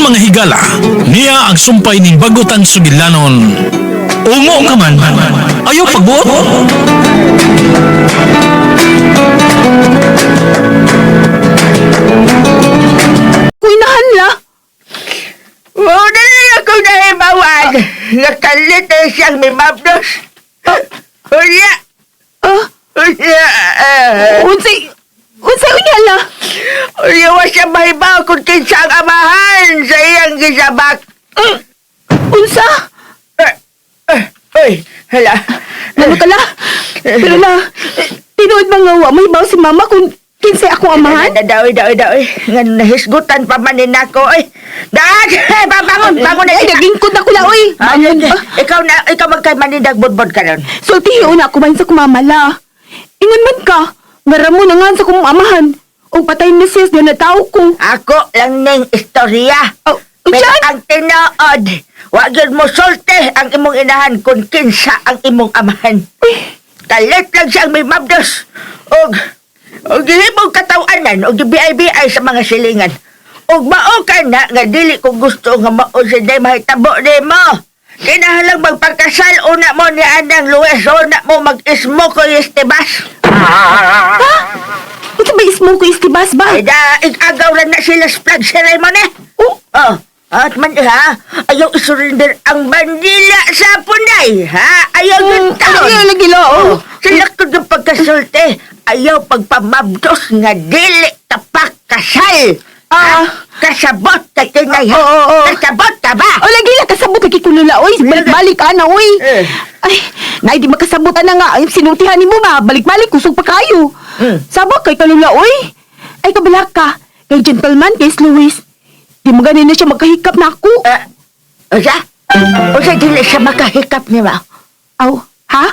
Karong mga higala, niya ang sumpay ning bagutang sugilanon. Ungo ka man, ayaw pagbuot. Kuinahan la. Muna na akong nahibawan. Nakalit na siyang may mabdos. Unya! Ah, Unya! unsay unya la? Unya, wa siya mahibaw kung kinsa ang amahan sa iyang gisabak. Unsa? Uy, hala. Ano ka la? Pero la, tinuod ba nga wa mahibaw si mama kung kinsay ako amahan? Daoy, daoy, daoy. Nga nahisgutan pa man ni nako, oy. Daan! Bangon, bangon na Ay, nagingkod na ko la, oy. Bangon ba? Ikaw na, ikaw magkay manindag budbud ka ron. Sultihi una kumain sa kumamala. Ingon man ka, nga ramo na nga sa kong amahan. O patay na siya na tao ko. Ako lang ning istorya. Oh, Pero unsa? ang tinuod, wa gyud mo sulti ang imong inahan kung kinsa ang imong amahan. Kalit lang siyang may mabdos. Og og gihimong kataw-anan og gibiay-biay sa mga silingan. Og mao ka na nga dili ko gusto nga mao si day mahitabo nimo. Kinahanglan magpagkasal una mo ni Anang Luis, una mo mag-ismo ko istibas. Ha? Unsa ba ismo ko istibas ba? Ay da, igagaw lang na sila sa flag ceremony. Oh, Oh, at man ha, ayaw isurrender ang bandila sa punay, ha? Ayaw yun taon. Ano lagi la, oh. Sa lakod ng pagkasulti, ayaw pagpamabdos nga dili tapak kasal. Ah. Ha? Kasabot ka tinay, ha? Oo, oo, oo. Kasabot ka ba? Oh, lagi la kasabot lagi ko lula, oy. Balik-balik ana, oy. Eh. Ay, nay di makasabot ana nga. Ay, sinultihan nimo ba? Balik-balik kusog pa kayo. Sabot kay kalula, oy. Ay kabala ka. Kay gentleman, kay Luis. Di mo gani na siya magkahikap na ako. Eh, usa? Usa dili siya makahikap ni ma. Aw, ha?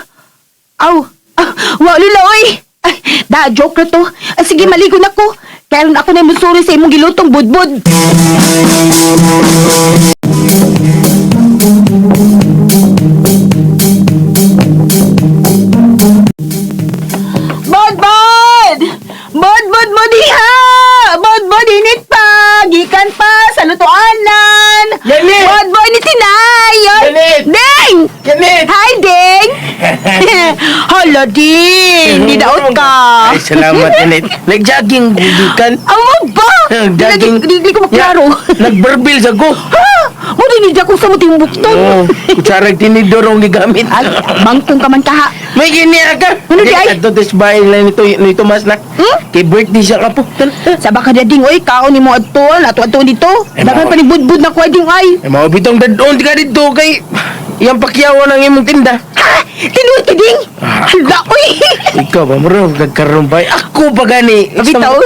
Aw, ah, wa lula, oy. Ay, da, joke na to. Ay, sige, maligo na ko. Kaya ako na musuri sa imong gilutong budbud. Budbud! Budbud mo diha! Budbud, init pa! Gikan pa sa lutuanan! Janet! Budbud ni Tinay! Janet! Ding! Janet! Hi, Ding! Hala, Ding! Di daot ka! Ay, salamat, Janet. Nag-jogging, gikan. Amo ba? Nag-jogging. Di ko maklaro. Nag-burbil sa ko. Ha? Mo din hindi ako sa muting bukton. Oo, kutsarag tinidor ang gigamit. Ay, bangkong ka man kaha. May gini ka. Ano di ay? Ato tis bahay lang nito, ni Tomas na. Hmm? Kay birthday siya ka po. Saba ka na ding, oy, kaon ni mo adto, ato adto dito. Ay, Dagan mao. pa ni budbud na ko ding ay. Ay, mao bitong dadon ka dito kay iyang pakyawan ang imong tinda. Ha? Tinuod ka ding? Ah. Hala, oy. Ikaw ba muro nagkaroon ba? Ako pa gani. Bitaw.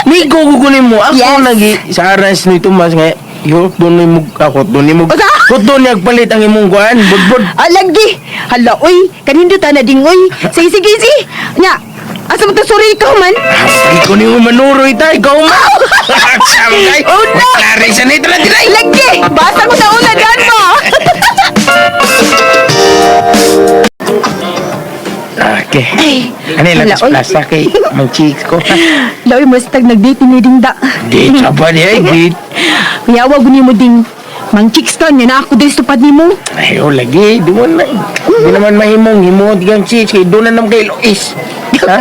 Migo ko kunin mo. Ako Yes. nagi sa aras ni Tomas nga. Yo, doon ni mo ako, doon ni mo. Usa? Ko doon niya palit ang imong kuan, budbud. Ah, lagi. Hala, oy. Kanindo ta na ding, oy. Sige, sige, sige. Nya, asa mo to sorry ikaw man? Ay, ko ni mo manuroy ta, ikaw ma. Sama kay. Oh, no. Klaro sa nito lang dinay. Lagi! Basta ko sa una dyan mo! Okay. Ay, Ano yung hala, lakas oy. plaza kay mang chicks ko. Lawi mo sa tag nag-date ni ding da. Di, saba niya, di. Kuya, wag ni mo ding. Mang chicks ka, niya na ako din tupad ni mo. Ay, oh, lagi. Di mo na. Di naman mahimong. Himo, di kang chicks. Kay doon na naman kay Luis. Ha?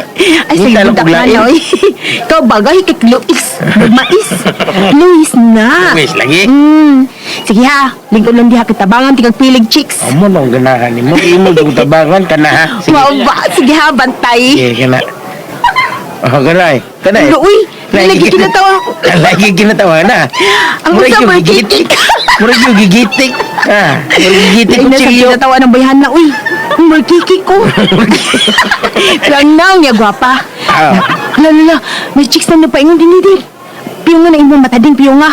Ay, sige, Hindi bundak na na, lain. oy. Ikaw bagay kay Luis. Mais. Luis na. Luis, lagi. Sige ha, lingkod lang diha kitabangan tikag pilig chicks. Amo nang ganahan ni mo. Imo yung tabangan ka na, ha? Sige. Wow ba? Sige ha, bantay. Sige, ka na. Oh, kanay. Kanay. Uy, lagi kinatawa. Lagi kinatawa na. Ang Murag usa yung ba, gigitik. Murag yung gigitik. Ha? Murag gigitik Ay, ko nasa chilyo. kinatawa ng bayhan na, uy. Markiki ko. Lang na, niya gwapa. Ah. Hala, hala, may chicks na napaingon din din. Piyong nga na imong mata ding, piyong nga.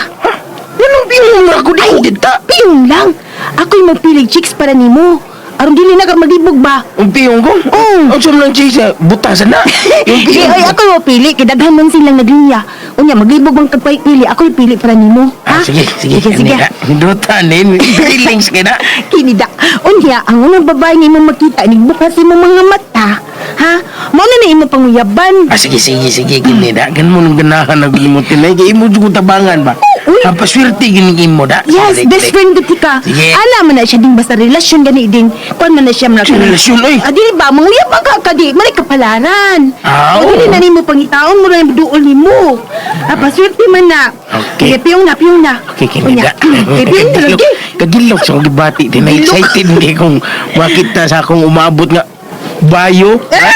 Anong piyong ako di kita? Piyong lang. Ako'y magpilig chicks para nimo. Aron dili na ka maglibog ba? Ang piyong ko? Oo. Ang sum lang chicks, butasan na. Yung Di, piyong ay, ko. ako'y mapili. Kay daghan man silang naglinya. Unya, maglibog bang kagpay pili. Ako'y pili para nimo. Ah, Ha? sige, sige. Sige, sige. Hindutan eh. Feelings ka na. Kinida. Unya, ang unang babae nga imong makita, nigbukas imong mga mata. Ha? Mao na na imo panguyaban. Ah, sige, sige, sige, gini da. Gan mo nung ganahan na imo tinay. Kay imo jud kong tabangan ba? Uy. Ang paswerte gini imo da. Yes, Sige, best sige. friend gud ka. Sige. Ala man na siya ding basta relasyon gani ding. Kuan man na siya man Sa relasyon, oy. Ah, dili ba manguyaban ka ka di malay kapalaran. Ah, O, oo. dili na nimo pangitaon mo na duol nimo. Ah, paswerte man na. Okay. Sige, piyong na, piyong na. Okay, kini Unya. da. Okay, piyong na lagi. Kagilok sa akong gibati. Tinay excited hindi kong makita sa akong umabot nga bayo. Ha?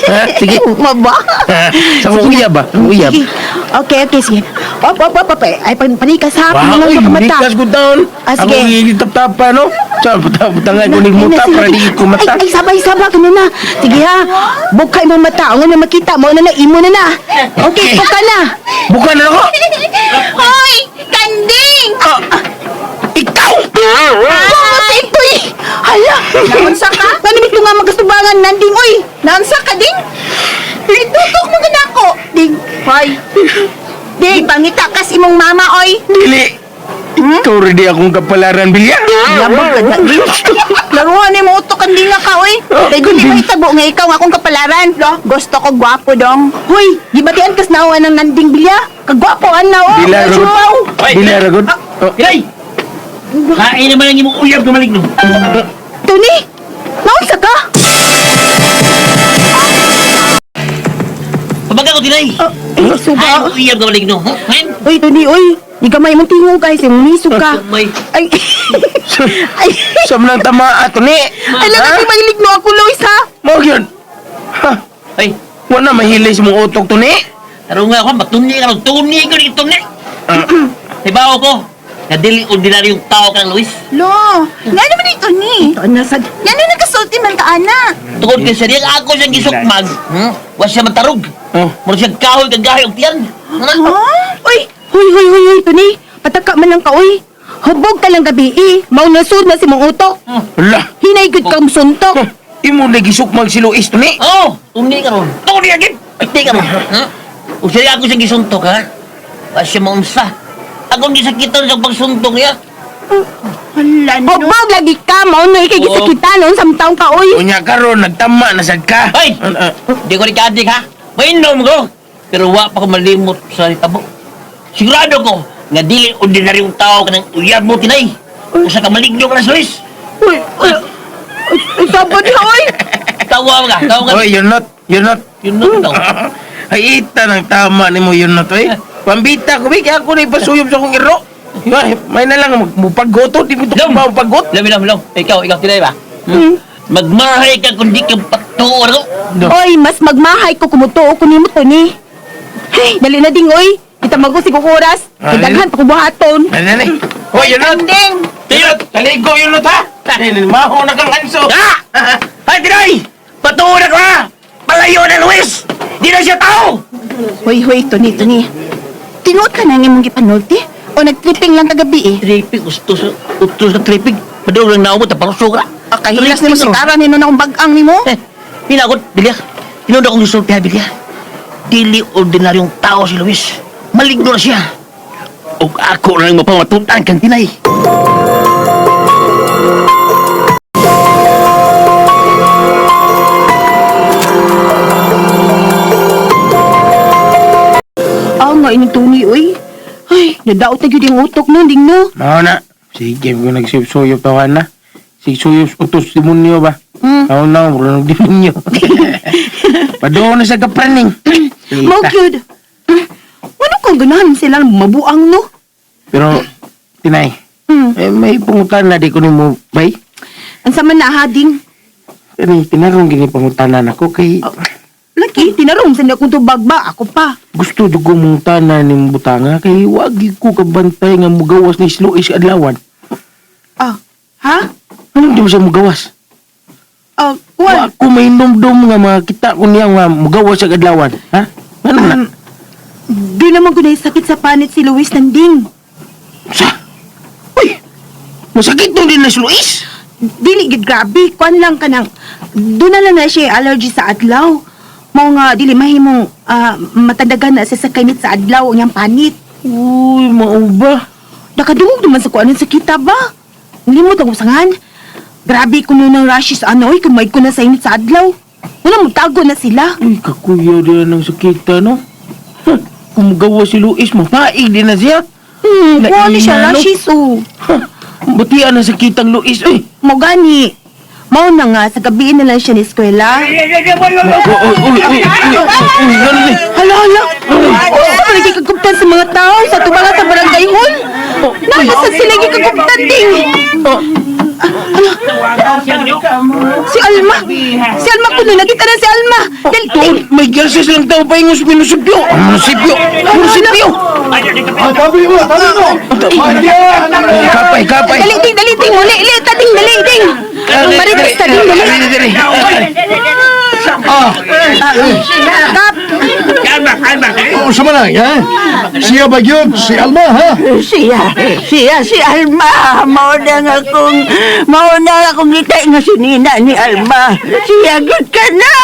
Ha? Sige. Maba. Ha? Sa akong uyab ba? Sa akong uyab. Sige. Okay, okay, sige. Op, op, op, op. Ay, panikas ha. Wow, Panikas uy, sa mata. nikas ko down. Ah, sige. Ako gitap-tapa, no? Sa butangan ko ni muta para di ko mata. Ay, ay, sabay, sabay ka na na. Sige ha. Bukay mo mata. Ang na makita mo na na imo na na. Okay, Okay. buka na. Buka na ako. Hoy, kanding! Ah, ikaw! Vamos ito eh. Hala. Naunsa ka? Ano ito nga magkasubangan nanding oy? Naunsa ka ding? Itutok mo gud ako. Ding. Hoy. Ding, pangita kas imong mama oy. Dili. Ikaw rin di akong kapalaran, Bilya. Yabang ka na, ding. Laruan ni mo utok ang dinga ka, oy. Oh, Kay dili ba itabo nga ikaw nga akong kapalaran? Gusto ko gwapo dong. Hoy, gibatian kas nawa ng nanding bilya. Kagwapo an na oh. Dila ragod. Chupaw. Dila ragod. Oh. Pilay! Kain naman ang imong uyab gumalig no. Tony, naunsa ka? Pabaga ko tinay. Ay, suba. Ay, imong uyab gumalig no. Huh? Ngayon? Uy, Tony, uy. Di ka may mong tingog guys. Yung miso ka. May. Ay. Ay. Sa manang tama ato ni. Ay, lang kasi mahilig no ako, Lois, ha? Mo yun. Ha? Ay, Wala mahilay sa mong utok to ni. tarong nga ako, matuni ka ron. Tuni ko ni tuni. Ibaw ko. Nga dili ordinaryong tao ka Luis. Lo, nga naman ito ni. Ito, nasa... Nga na nagkasulti man ka, ana. Tungod kay sa diyang ako siyang gisukmag. Wa siya matarog. Oh. Mura siya kahoy kag gahi og tiyan. Ano? Uy! Huy, huy, huy, huy, Tony. Pataka man lang ka, uy. Hubog ka lang gabi, eh. Maunasud na si mong utok. Hala. Hinay gud kang suntok. Huh. Imo lagi sukmag si Luis to ni. Oh, tuni ka ron. Tuni agad. Ay, ka ron. Ha? Ug siya ako siyang gisuntok ha. Wa siya maunsa. Akong gisakitan sa pagsuntok niya. Hala, no. Hubog lagi ka, maunoy kay gisakitan noon samtaon ka, uy. Unya karon nagtama na sad ka. Ay! Ah, ah. Di ko ni kadik ha. Mainom ko. Pero wa pa ko malimot sa tabo. Sigurado ko nga dili ordinaryong tao ka ng uyab mo tinay. Usa ka maligno ka na Luis. Uy, uy. Ay, sabad na, uy. Tawa ka, tawa ka. Oy, you're not, you're not. Yun na daw. Ay, ita ng tama ni mo yun na to eh. Pambita ko, bigyan ako na ipasuyop sa akong iro. Ay, may na lang, mupagoto, di mo ito Lom. mapagot. Lom, lom, lom. Ikaw, ikaw tinay ba? Hmm? Magmahay ka kung di ka patuo ako. No. Oy, mas magmahay ko kumutuo ko nimo Tony. Hey, dali na ding oy. Kita magusig og oras. Ah, Kay daghan pa ko buhaton. Ay, nanay. Hoy, yun not. Kanding. Yun not. Kaligo yun not, ha? Ay, Maho na kang hanso. Ah! Ay, tinay! Patuo na ko ha! Palayo na, Luis! Di na siya tao! Hoy, hoy, Tony, Tony. Tinuod ka na ang imong gipanulti? O nagtripping lang kagabi eh? Tripping, usto sa tripping. Padung lang naumot, taparusok ka. Kahilas nimo si Tara nino na akong bag-ang nimo. Eh, pinakot, bilya. Tinod akong gisulti ha, bilya. Dili ordinaryong tao si Luis. Maligno na siya. Ug ako na lang mapamatutan kang tinay. Ah, nga ini Tony oy. Ay, nadaot na gyud yung utok no, ding no. Mao na. Sige, ko nagsuyop-suyop tawa na. Sige, suyop utos demonyo ba? Hmm. Ako na, wala ng demonyo. Padoon na sa kapraning. Mao gyud. Ano kung ganahan sila mabuang no? Pero, tinay, eh, may pangutana di ko nimo, bay. Ang sama na ha, ding. Kani, tinarong gini pangutana nako kay Laki, tinarong sa akong tubag ba? Ako pa. gusto jud ko mangutana ning butanga kay wagi ko kabantay nga mugawas ni Luis adlawan. Ah, ha? Anong di mo siya mugawas? Ah, Wa kuwan. ko may numdum nga makita ko niya nga mugawas sa adlawan. Ha? Ano na? Di naman ko sakit sa panit si Luis nanding. Sa? Uy! Masakit nung din na si Luis! Dili gid grabe, kuan lang ka nang doon na lang na siya allergy sa adlaw. Mao nga dili mahimong matandagan na siya sa kainit sa adlaw ang iyang panit. Uy, mauba. Nakadungog naman sa kuanon sa kita ba? Limot ang usangan. Grabe ko ng rashes ano, oy, kumay ko na sa init sa adlaw. Wala magtago na sila. Uy, kakuya din ng sakita, no? Huh, kung magawa si Luis, mapaig din na siya. Kuha ni siya Laina, no? lashes oh. Huh, butian na sakitang Luis, uy. Mo gani. Mao na nga sa gabi na lang siya ni eskwela. Uy, uy, uy, uy, uy, ganun eh. Hala, hala. Usa man lagi kaguptan sa mga tao sa tubangan sa barangay hall. Nasa sila gikaguptan ding. Si Alma. Si Alma kuno nakita na si Alma. Dali, Tuod, may girls lang tao pa yung munisipyo. Munisipyo, munisipyo. Ah, tabi mo, tabi mo. Kapay, kapay. Dali ding, dali ding, muli, ili, ta ding, dali ding. Ang marites ta ding, dali. Dali, dali. Ah, Kap, Kalma, kalma. oh, sama lang, ha? Siya ba yun? Si Alma, ha? Siya, siya si Alma. Mao na nga akong, mao na akong ngita nga sinina ni Alma. Siya gud ka na.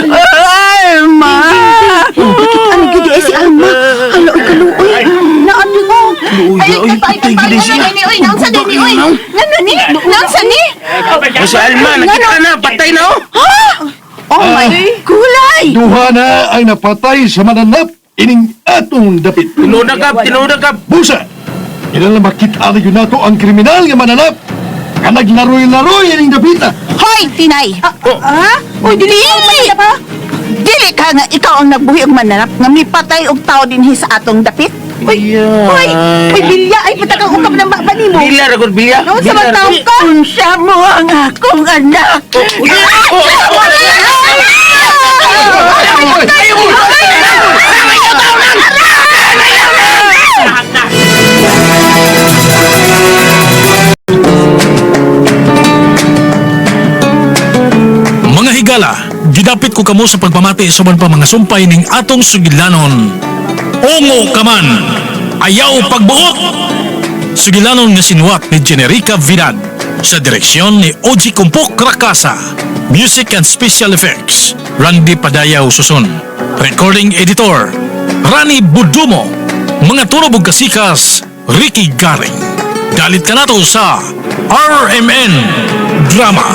Oh, Alma. ano gid eh si Alma? Hala, oy kaluoy. Naano mo? Luoy, oy, patay gid siya. Ay, oy, naunsa din ni oy. Ngano ni? Naunsa ni? O si Alma, nakita na, patay na, oh. Oh my gulay. Duha na ang napatay sa mananap ining atong dapit. Tinuod na kap, tinuod na kap. Busa! Ilan lang makita na yun nato ang kriminal nga mananap nga naglaroy-laroy ining dapita. Hoy, Tinay. Ha? Oy, dili Dili. Dili ka nga ikaw ang nagbuhi og mananap nga mipatay og tao dinhi sa atong dapit. Oy, oy, oy, bilya, ay patakang ukap ng baba nimo. Bila, ragod, bilya. Naunsa man taong ka? Unsa mo ang akong anak. Mga higala, gidapit ko kamo sa pagpamati sa uban pa mga sumpay ning atong sugilanon. Ungo ka man, ayaw pagbuot! Sugilanon nga sinuwat ni Generica Vidad sa direksyon ni Oji Kumpok Rakasa. Music and Special Effects, Randy Padayaw Susun. Recording Editor, Rani Budumo. Mga turobog kasikas, Ricky Garing. Dalit ka nato sa RMN Drama.